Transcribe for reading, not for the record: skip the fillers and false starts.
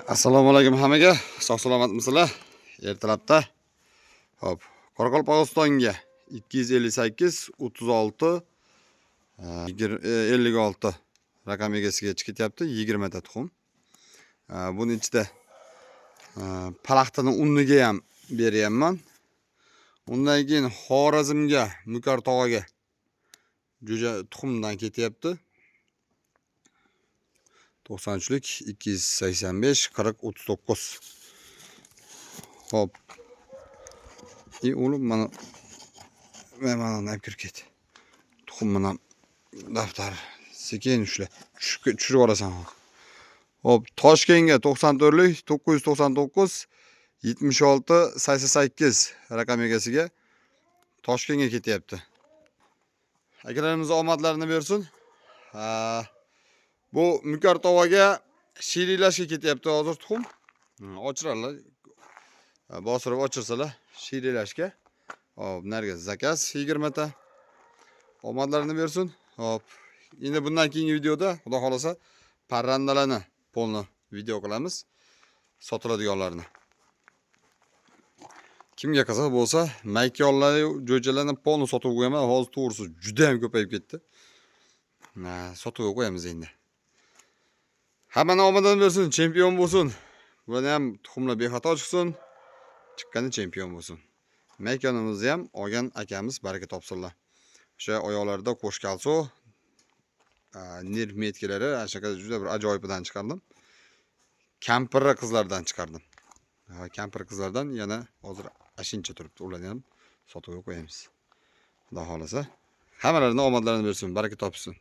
Assalomu alaykum hammaga. Sog' salomatmisizlar? Ertalabda. Xo'p, Qoraqalpog'istonga 258 36 56 raqam egasiga chiqib ketyapti 20 ta tuxum. Buni ichida palaxtani unniga ham beryapman. Undan keyin Xorazmga, Mukar tog'iga jo'ja tuxumdan ketyapti. 93lik 285 40 39. Xo'p. И o'g'lim, mana olib kirib ket. Tuxum bilan daftar sekin ushla. Tushirib yuborasan. Xo'p, Toshkentga 94lik 999 76 88 raqam egasiga Toshkentga ketyapti. Akalarimiz omadlarini bersin. Ha, bu Mukar tog'aga shiriklashga ketyapti hozir tuxum. Ochirarlar. Bosirib ochirsalar shiriklashga. Xo'p, narga заказ 20 ta. Omadlarini bersin. Xo'p, endi bundan keyingi videoda, xudo xolasa, parrandalarni полный video qilamiz. Sotiladiganlarni. Kimga qiziq bo'lsa, maykionlar, jo'jalarni полный sotib qo'yaman. Hozir to'g'risi juda ham ko'payib ketdi. Ha, sotib qo'yamiz endi. Hammani omadini bersin, chempion bo'lsin. Buni ham tuxumlar bexato chiqsin. Chiqqani chempion bo'lsin. Maykonimizni ham olgan akamiz baraka topsinlar. O'sha oyoqlarida qo'sh кольцо, nerv metkalari, ana shunaqa juda bir ajoyibidan chiqardim. Kampir qizlardan chiqardim. Ha, kampir qizlardan yana hozir ashincha turibdi. Ularni ham sotuvga qo'yamiz. Xudo xolasa. Hammalarini omadlarini bersin, baraka topsin.